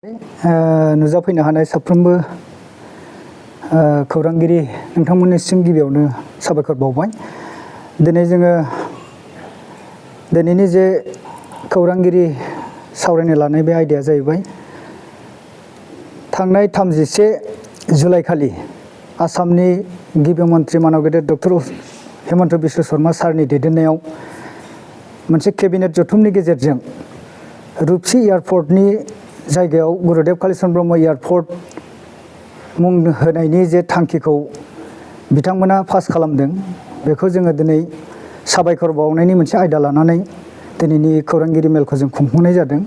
नुजाफैनो हानाय साफ्रोमबो खौरांगिरि नोंथांमोननिसिम गिबियावनो साबायखर बावबाय। दिनै जोङो दिनैनि जे खौरांगिरि सावरायनो लानाय बे आयदाया जाहैबाय थांनाय 31 जुलाइ खालि आसामनि गिबि मन्त्रि मानव गेदेर डक्टर हेमन्त बिश्व शर्मा सारनि दैदेननायाव मोनसे केबिनेट जथुमनि गेजेरजों रुपसि एयारपर्टनि जायगायाव गुरुदेव कालीचरण ब्रह्म एयारपर्ट मुं होनायनि जे थांखिखौ बिथांमोना पास खालामदों, बेखौ जोङो दिनै साबायखर बावनायनि मोनसे आयदा लानानै दिनैनि खौरांगिरि मेलखौ जों खुंफुंनाय जादों।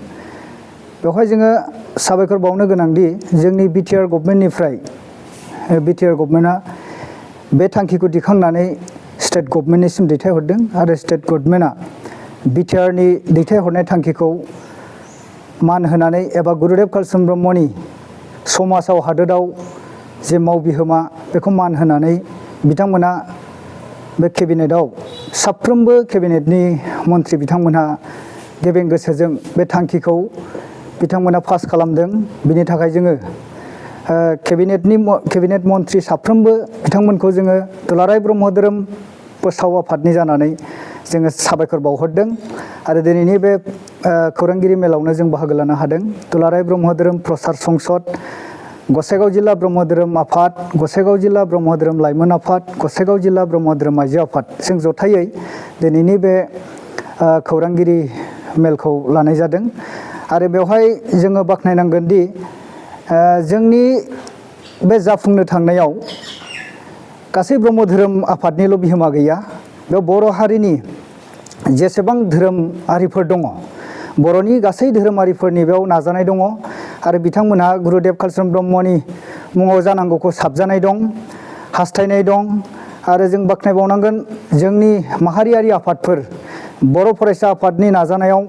बेवहाय जोङो साबायखर बावनो गोनांदि जोंनि बिटिआर गभर्नमेन्टनिफ्राय बिटिआर गभर्नमेन्टआ बे थांखिखौ दिखांनानै स्टेट गभर्नमेन्टनिसिम दैथायहरदों आरो स्टेट गभर्नमेन्टआ बिटिआरनि दैथायहरनाय थांखिखौ मान होनानै एबा गुरुदेव कालीचरण ब्रह्मनि समाजाव हादोराव जे मावबिहोमा बेखौ मान होनानै बिथांमोना बे केबिनेटआव साफ्रोमबो केबिनेटनि मन्त्रि बिथांमोनहा गेबें गोसोजों बे थांखिखौ बिथांमोना पास खालामदों। बिनि थाखाय जोङो केबिनेट मन्त्रि साफ्रोमबो बिथांमोनखौ जोङो दुलाराय ब्रह्म धोरोम फोसाव आफादनि जानानै जोङो साबायखर बावहरदों आरो दिनैनि बे खौरांगिरि मेलावनो जों बाहागो लानो हादों। दुलाराय ब्रह्म धोरोम प्रसार संसद, गसाइगाव जिल्ला ब्रह्म धोरोम आफाद, गसाइगाव जिल्ला ब्रह्म धोरोम लाइमोन आफाद, गसाइगाव जिल्ला ब्रह्म धोरोम आइजो आफाद, जों जथायै दिनैनि बे खौरांगिरि मेलखौ लानाय जादों आरो बेवहाय जोङो बाख्नायनांगोन दि जोंनि बे जाफुंनो थांनायाव गासै ब्रह्म धोरोम आफादनिल' बिहोमा गैया, बेयाव बर' हारिनि जेसेबां धोरोमारिफोर दङ, बर'नि गासै धोरोमारिफोरनि बेयाव नाजानाय दङ आरो बिथांमोनहा गुरुदेव कालीचरण ब्रह्मनि मुङाव जानांगौखौ साबजानाय दं, हास्थायनाय दं आरो जों बाख्नायबावनांगोन जोंनि माहारियारि आफादफोर बर' फरायसा आफादनि नाजानायाव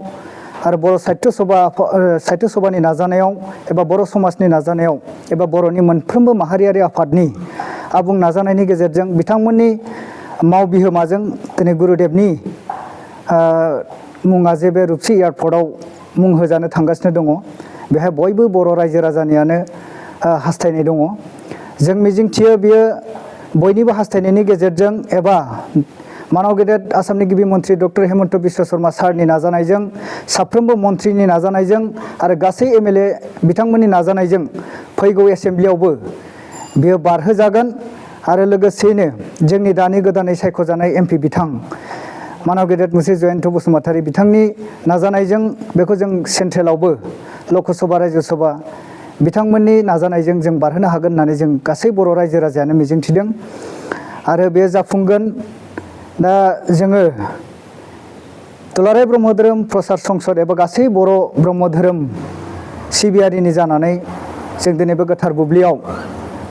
आरो बर' साहित्य सभानि नाजानायाव एबा बर' समाजनि नाजानायाव एबा बर'नि मोनफ्रोमबो माहारियारि आफादनि आबुं नाजानायनि गेजेरजों बिथांमोननि मावबिहोमाजों दिनै गुरुदेवनि मुङा जे बे रुपसि एयारपर्टआव मुं होजानो थांगासिनो दङ, बेहाय बयबो बर' रायजो राजानियानो हास्थायनाय दङ। जों मिजिंथियो बियो बयनिबो हास्थायनायनि गेजेरजों एबा मानव गेदेर आसामनि गिबि मन्त्रि डक्टर हेमन्त बिश्व शर्मा सारनि नाजानायजों, साफ्रोमबो मन्त्रिनि नाजानायजों आरो गासै एमएलए बिथांमोननि नाजानायजों फैगौ एसेम्ब्लियावबो बियो बारहोजागोन आरो लोगोसेयैनो जोंनि दानि गोदानै सायख'जानाय एमपि बिथां मानव गेदेर मुसे जयन्त बसुमतारी बिथांनि नाजानायजों बेखौ जों सेन्ट्रेलावबो लकसभा रायजोसभा बिथांमोननि नाजानायजों जों बारहोनो हागोन होननानै जों गासै बर' रायजो राजायानो मिजिंथिदों आरो बे जाफुंगोन। दा जोङो दुलाराय ब्रह्म धोरोम प्रसार संसद एबा गासै बर' ब्रह्म धोरोम सिबियारिनि जानानै जों दिनै बे गोथार बुब्लियाव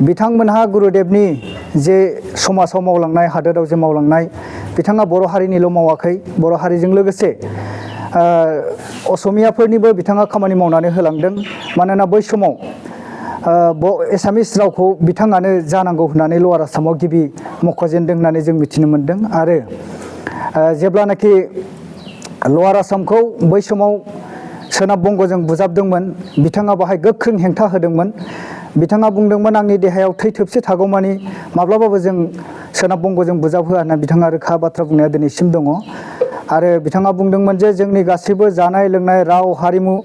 बिथांमोनहा गुरुदेवनि जे समाजाव मावलांनाय, हादोराव जे मावलांनाय, बिथाङा बर' हारिनिल' मावाखै, बर' हारिजों लोगोसे असमियाफोरनिबो बिथाङा खामानि मावनानै होलांदों। मानोना बै समाव एसामिस रावखौ बिथाङानो जानांगौ होननानै लवार आसामाव गिबि मख'जेनदों होननानै जों मिथिनो मोन्दों आरो जेब्लानाखि लवार आसामखौ बै समाव सोनाब बंग'जों बुजाबदोंमोन, बिथाङा बाहाय गोख्रों हेंथा होदोंमोन। बिथाङा बुंदोंमोन आंनि देहायाव थै थोबसे थागौमानि माब्लाबाबो जों सोनाब बंग'जों बुजाब होआ होनना बिथाङा रोखा बाथ्रा बुंनाया दिनैसिम दङ आरो बिथाङा बुंदोंमोन जे जोंनि गासैबो जानाय लोंनाय, राव, हारिमु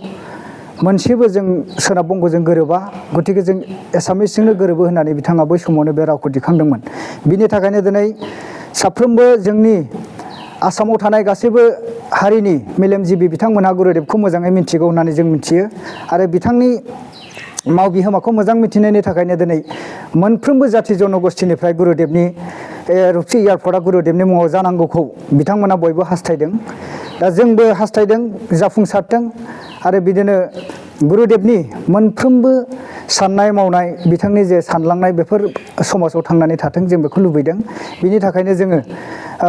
मोनसेबो जों सोनाब बंग'जों गोरोबा, गतिके जों एसामिसजोंनो गोरोबो होननानै बिथाङा बै समावनो बे रावखौ दिखांदोंमोन। बिनि थाखायनो दिनै साफ्रोमबो जोंनि आसामाव थानाय गासैबो हारिनि मेलेमजिबि बिथांमोनहा गुरुदेवखौ मोजाङै मिथिगौ होननानै जों मिथियो आरो बिथांनि मावबिहोमाखौ मोजां मिथिनायनि थाखायनो दिनै मोनफ्रोमबो जाथि जन'गोष्ठीनिफ्राय गुरुदेवनि रुपसि एयारपर्टआ गुरुदेवनि मुङाव जानांगौखौ बिथांमोना बयबो हास्थायदों। दा जोंबो हास्थायदों जाफुंसारथों आरो बिदिनो गुरुदेवनि मोनफ्रोमबो साननाय मावनाय, बिथांनि जे सानलांनाय बेफोर समाजाव थांनानै थाथों, जों बेखौ लुबैदों। बिनि थाखायनो जोङो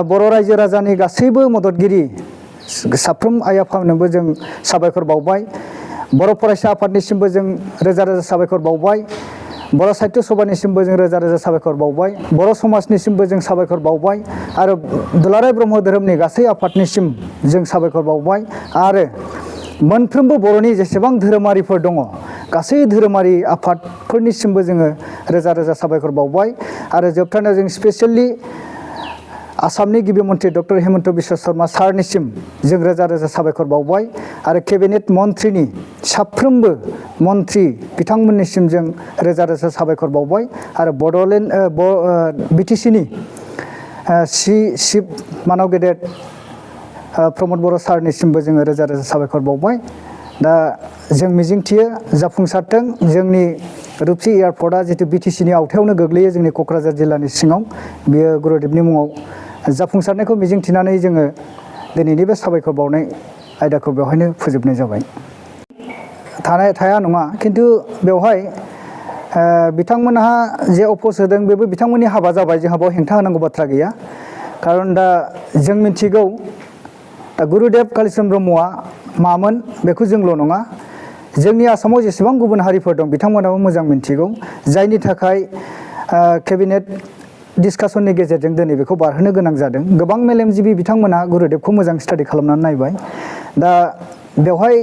बर' रायजो राजानि गासैबो मददगिरि साफ्रोम आइ आफामोननोबो जों साबायखर बावबाय। बर' फरायसा आफादनिसिमबो जों रोजा रोजा साबायखर बावबाय। बर' साहित्य सभानिसिमबो जों रोजा रोजा साबायखर बावबाय। बर' समाजनिसिमबो जों साबायखर बावबाय आरो दुलाराय ब्रह्म धोरोमनि गासै आफादनिसिम जों साबायखर बावबाय आरो मोनफ्रोमबो बर'नि जेसेबां धोरोमारिफोर दङ गासै धोरोमारि आफादफोरनिसिमबो जोङो रोजा रोजा साबायखर बावबाय आरो जोबथारनायाव जों स्पेसियेलि आसामनि गिबि मन्थ्रि डक्टर हेमन्त बिश्व शर्मा सारनिसिम जों रोजा रोजा साबायखर बावबाय आरो केबिनेट मन्थ्रिनि साफ्रोमबो मन्थ्रि बिथांमोननिसिम जों रोजा रोजा साबायखर बावबाय आरो बड'लेण्ड बिटिसिनि चिफ मानाव गेदेर प्रमद बर' सारनिसिमबो जोङो रोजा रोजा साबायखर बावबाय दा जों मिजिंथियो जाफुंसारथों जोंनि रुपसि एयारपर्टआ जितु बिटिसिनि आवथायावनो गोग्लैयो जोंनि क'क्राझार जिल्लानि सिङाव बेयो गुरुदेबनि मुङाव जाफुंसारनायखौ मिजिंथिनानै जोङो दिनैनि बे साबायखर बावनाय आयदाखौ बेवहायनो फोजोबनाय जाबाय थाया नङा खिन्थु बेवहाय बिथांमोनहा जे अफस होदों बेबो बिथांमोननि हाबा जाबाय जोंहा बेयाव हेंथा होनांगौ बाथ्रा गैया खारन दा जों मिथिगौ गुरुदेब कालिचरन ब्रह्मआ मामोन बेखौ जोंल' नङा जोंनि आसामाव जेसेबां गुबुन हारिफोर दं बिथांमोनाबो मोजां मिथिगौ जायनि थाखाय केबिनेट डिसकासननि गेजेरजों दिनै बेखौ बारहोनो गोनां जादों गोबां मेलेमजिबि बिथांमोना गुरुदेबखौ मोजां स्टाडि खालामनानै नायबाय दा बेवहाय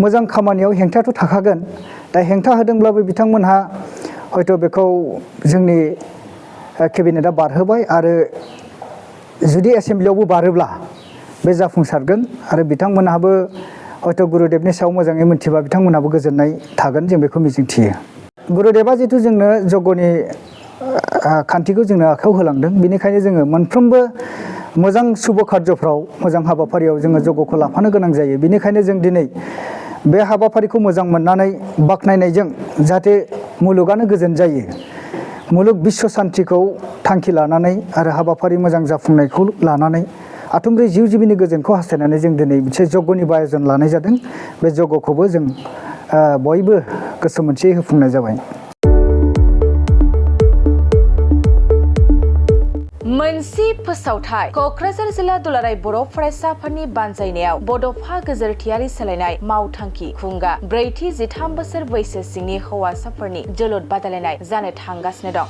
मोजां खामानियाव हेंथायाथ' थाखागोन दा हेंथा होदोंब्लाबो बिथांमोनहा हयथ' बेखौ जोंनि केबिनेटआ बारहोबाय आरो जुदि एसेमब्लियावबो बारोब्ला बे जाफुंसारगोन आरो बिथांमोनहाबो हयथ' गुरुदेबनि सायाव मोजाङै मिथिबा बिथांमोनहाबो गोजोननाय थागोन जों बेखौ मिजिंथियो गुरुदेबा जितु जोंनो जग'नि खान्थिखौ जोंनो आखायाव होलांदों बेनिखायनो जोङो मोनफ्रोमबो मोजां शुभ कार्जफ्राव मोजां हाबाफारियाव जोङो जग'खौ लाफानो गोनां जायो बेनिखायनो जों दिनै बे हाबाफारिखौ मोजां मोननानै बाख्नायनायजों जाहाथे मुलुगानो गोजोन जायो मुलुग बिश्व शान्तिखौ थांखि लानानै आरो हाबाफारि मोजां जाफुंनायखौ लानानै आथुमब्रै जिउ जिबिनि गोजोनखौ हास्थायनानै जों दिनै मोनसे जग'नि आयोजन लानाय जादों बे जग'खौबो जों बयबो गोसो मोनसेयै होफुंनाय जाबाय मोनसे फोसावथाय क'क्राझार जिल्ला दुलाराय बर' फरायसा आफादनि बानजायनायाव बड'फा गोजोरथियारि सोलायनाय मावथांखि खुंगा 43 बोसोर बैसो सिंनि हौवासाफोरनि जोलुर बादायलायनाय जानो थांगासिनो दं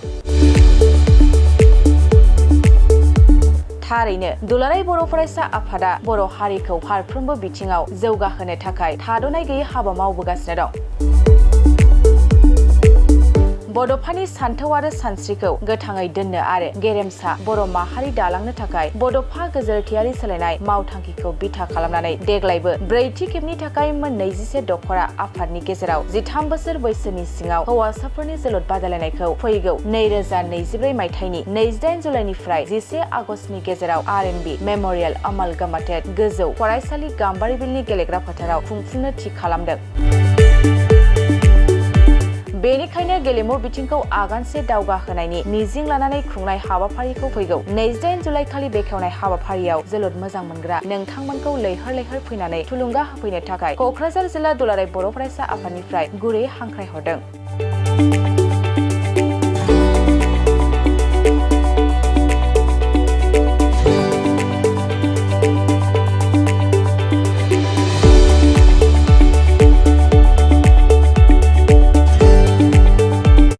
थारैनो दुलाराय बर' फरायसा आफादा बर' हारिखौ फारफ्रोमबो बिथिङाव जौगाहोनो थाखाय थाद'नाय गैयै हाबा मावबोगासिनो दं बड'फानि सान्थौ आरो सानस्रिखौ गोथाङै दोननो आरो गेरेमसा बर' माहारि दालांनो थाखाय बड'फा गोजोरथियारि सोलायनाय मावथांखिखौ बिथा खालामनानै देग्लायबो ब्रैथि खेबनि थाखाय मोन 21 दख'रा आफादनि गेजेराव 13 बोसोर बैसोनि सिङाव हौवासाफोरनि जोलुर बादायलायनायखौ फैगौ 2024 मायथाइनि 28 जुलाइनिफ्राय 11 आगस्तनि गेजेराव RNB मेम'रियेल अमालगामाटेड गोजौ फरायसालि गाम्बारिबिलनि गेलेग्रा फोथाराव खुंफुंनो थि खालामदों बेनिखायनो गेलेमु बिथिंखौ आगानसे दावगाहोनायनि मिजिं लानानै खुंनाय हाबाफारिखौ फैगौ 28 जुलाइ खालि बेखेवनाय हाबाफारियाव जोलुर मोजां मोनग्रा नोंथांमोनखौ लैहोर लैहोर फैनानै थुलुंगा होफैनो थाखाय क'क्राझार जिल्ला दुलाराय बर' फरायसा आफादनिफ्राय गुरै हांख्रायहरदों